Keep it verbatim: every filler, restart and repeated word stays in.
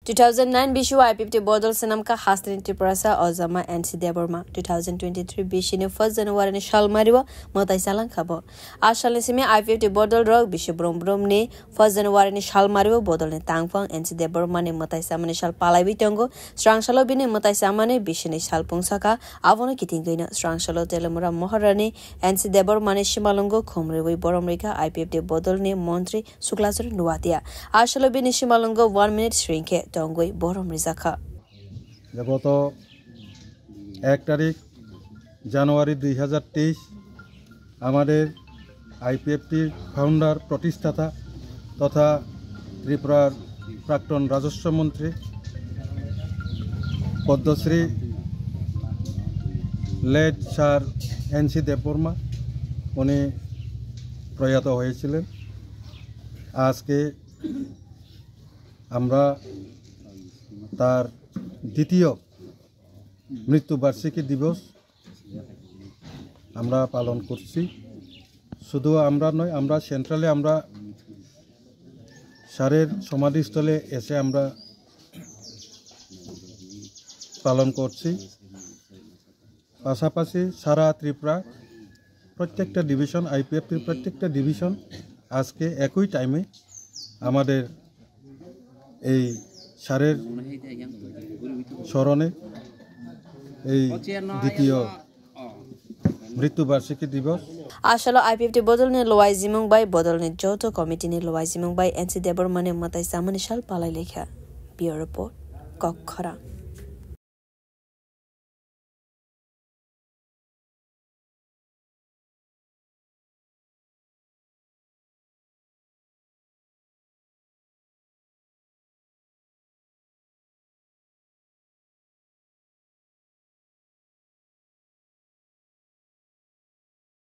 Two thousand nine bisio I P F T bodol swnamkha hasteni Tiprasa Ojama N C Debbarma. Two thousand twenty-three bisini first January ni salmario mwtai chalangkha bo. A salni simi I P F T bodol rok bisi brum brum ni first January ni salmario bodol ni tangphang N C Debbarma ni mwtai chamani sal palaiwi tongo. Srangsalo bini mwtai chamani bisini sal pungsakha, abono kitingwino srangsalo Telemura Maharani N C Debbarma ni simalwngo khumriwi borom rikha I P F T bodol ni montri Suklachar Nuatia. A salo bini simalwngo one minute sringkhe tongwi borom rijakha. গত এক তারিখ জানুয়ারি দুই হাজার তেইশ আমাদের আইপিএফটির ফাউন্ডার, প্রতিষ্ঠাতা তথা ত্রিপুরার প্রাক্তন রাজস্ব মন্ত্রী Padmashri late sir N C Debbarma উনি প্রয়াত হয়েছিলেন। আজকে আমরা তার দ্বিতীয় মৃত্যুবার্ষিকী দিবস আমরা পালন করছি। শুধু আমরা নয়, আমরা সেন্ট্রালে আমরা স্যারের সমাধিস্থলে এসে আমরা পালন করছি। পাশাপাশি সারা ত্রিপুরা প্রত্যেকটা ডিভিশন, আইপিএফটির প্রত্যেকটা ডিভিশন আজকে একই টাইমে আমাদের এই স্যারের স্মরণে এই দ্বিতীয় মৃত্যুবার্ষিকী দিবস। A salo I P F T bodol ni lowai jimung bai bodol ni joto committee ni lowai jimung bai N C Debbarma ni mwtai chamani sal palai lekha. Bureau Report, Kokkhorang.